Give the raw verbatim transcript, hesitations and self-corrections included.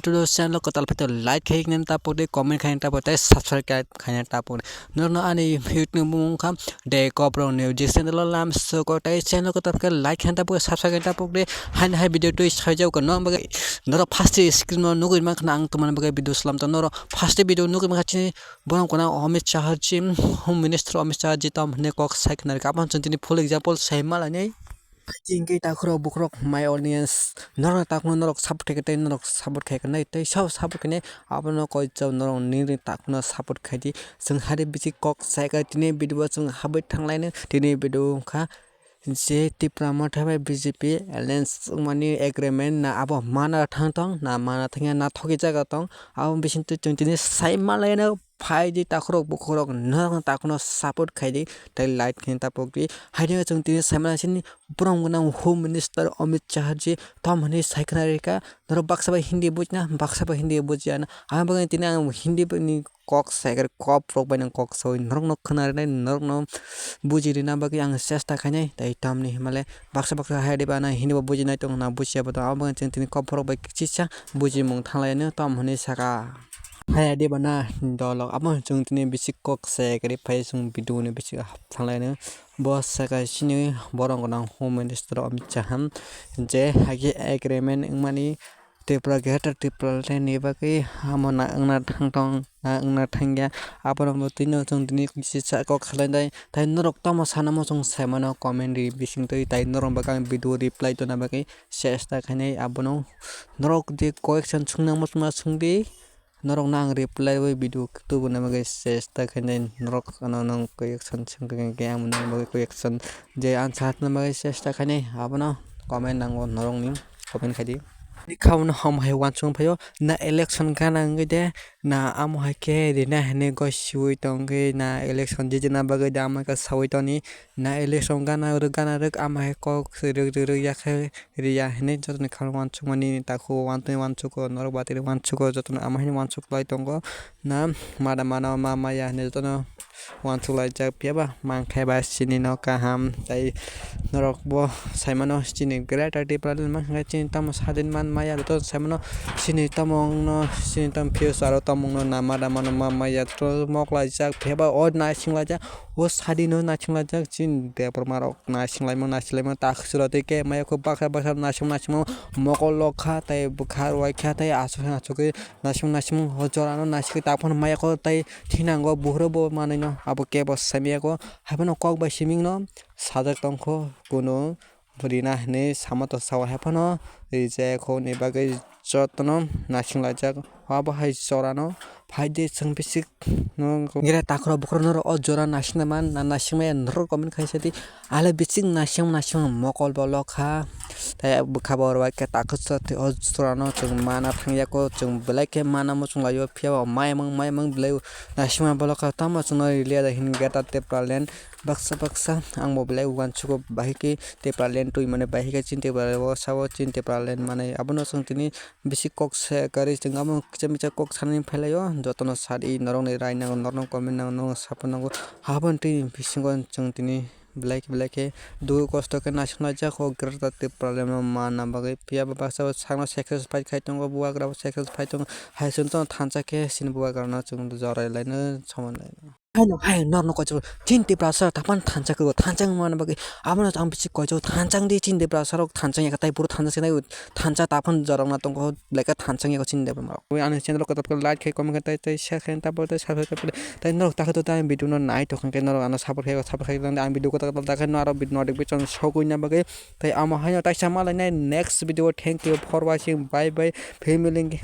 Tudo channel kwtal phaito like khaina tapok de, comment khaina tapok tei subscribe khaina tapok. Norno ani YouTube ni bumung kha de koprok ni je channel o lam soko tei channel kwtal phaito like khaina tapok, subscribe khaina tapok de. Hain hai video twi saijao ko no bagwi norok first screen o nugwi mankha ang tumani bagwi video slam to norok first video nugwi mankha chini borok kona Amit Shah ji, Home Minister Amit Shah ji tam hwnwi kok sai khna rwkha. Aboni chwng tini full example sai malainai. Chingki takhurok bukhurok my audience, norok takhurok norok support khaikha tei norok support khaikha nai tei sabo support khainai abono koichao norok nini takhurokno support khaidi. Chwng hari bisi kok saikha tini video o chwng habwi thanglaino tini video wngkha je Tipra Motha bai B J P alliance wngmani agreement na abo mana thang tong na mana thangya na thoki jaga tong abo bisingtwi chwng tini sai malaino. Phaidi takhurok bukhurok norokno takhurokno support khaidi tei like khaina tapokdi. Haino chwng tini saimana sini borom gwnang Home Minister Amit Shah ji tom hwnwi sai khna rwkha. Norok baksa bai Hindi bujina, baksa bai Hindi bujiyana. Ang bagwi tini ang Hindi ni kok sai khe kok rok bai nang kok saui norokno khna rwnai, norokno buji rwna bagwi ang chesta khainai. Tei tamni himale baksa baksa hai diba na Hindi bo bujinai tong na bujiya bo tong. Abo bagwi chwng tini kok borok bai kichisa bujimung thanglaiano tom hwnwi saka. Haya diba na dolok abo chwng tini bisi kok se kari phai chwng video ni bisi thanglaino bo saka chini borok gwnang Home Minister Amit Shah je hagi agreement wngmani Tripura Greater Tipraland ni bagwi amo na wngna thang tong na wngna thangya abono bo twino chwng tini kisa kok salainai tai norok tamo sanamo chwng saimano comment ri bisingtwi tai norok bagwi ang video reply tona bagwi chesta khainai abono norok je question swngna muchungma swngdi. Norokno ang reply bai video tubuna bagwi chesta khainai norok ano nang koi action sengkha khe ang nang bagwi koi action je answer hapna bagwi chesta khainai abono comment nango norokni comment khaidi. Khaono hom hai wansuk phaio na election gana wngwi de na amo hai khe rina hinwi goi siui tongwi na election jijina bagwi de amo khe saui toni na election gana rwk gana rwk amo hai kok rwk rwk rwk ya khe. Riya hinwi jotono kha wansukmani takhuk wantwi wansuko norok batiri wansuko jotono ama hinwi wansuk lai tongo na mada mana ma maya hinwi jotono wansuk laijak phiyaba mankhe ba chini no kaham tei norok bo saimano chini greater Tipraland mankhe chini tamo sadin man maya joto saimano chini tamo wngno chini tamo future o tamo wngno na mada mana ma maya joto mok laijak phiyaba o naising laijak o sadino naising laijak chini debra marok. Naisinglaimung naisinglaimung takhuk sura tei khe maya khe baksa baksa naisingmung naisingmung mokol lokha tei bwkha rwbaikha tei aswk aswk khe naisingmung naisingmung o jorano naisingwi taphano maya khe tei thinango buhrok bo manwino abo kebo samiya kho haiphano kok bai simingno sajak tongkho kunu rina hinwi sama to sao haiphano rijaya kho ni bagwi jotono naisinglaijak. Abo hai jorano phaidi chwng bisik no gira takhro bukhro norok o jora naisingna man na naisingmaya norok comment khaisa di ale bisik naising naising mokol bo lokha tei bwkha bo rwbaikhe takhuk chwla tei o jorano chwng mana thangyako chwng belai khe mana muchunglaio phiyaba maimung maimung belai naisingma bolokha tamo chwngno rwliya da hin greater Tipraland baksa baksa ang bo belai uansugo bahai khe Tipraland twi mani bahai khe chini Tipraland o sao chini Tipraland manwi abono chwng tini. Bisi kok se kwrwi chwng abo kisa misa kok sanani phailaio jotono sadi norokni rai nango norokno comment nango norokno support nango haboni twi bisingo chwng tini belai khe belai khe dukhu kosto khe naisinglaijak o greater Tipraland no manna bagwi phiyaba baksa o sakno sacrifice khai tongo bubagra bo sacrifice phai tongo hai chwng thansa khe chini bubagrano chwng jorai laino soman laino. Haino hai norno koicharo chini Tiprasa tapan thansa kwrwi thansa wngmani bagwi abono ang bisi koicharo thansa wngdi chini Tiprasa rok thansa wngya khe tai boro thansa se nai thansa tapan jorokna tongkho belai khe thansa wngya khe chini Tiprasa rok. Ani channel o kotor khe like khai comment khai tai tai share khai tabuk tai subscribe khai tai norok ta khe to tai video no nai tong khe norok ano support khai support khai ang video kotor kotor ta khe no aro notification sogwi na bagwi tai amo haino taisa malai nai next video thank you for watching bye bye family.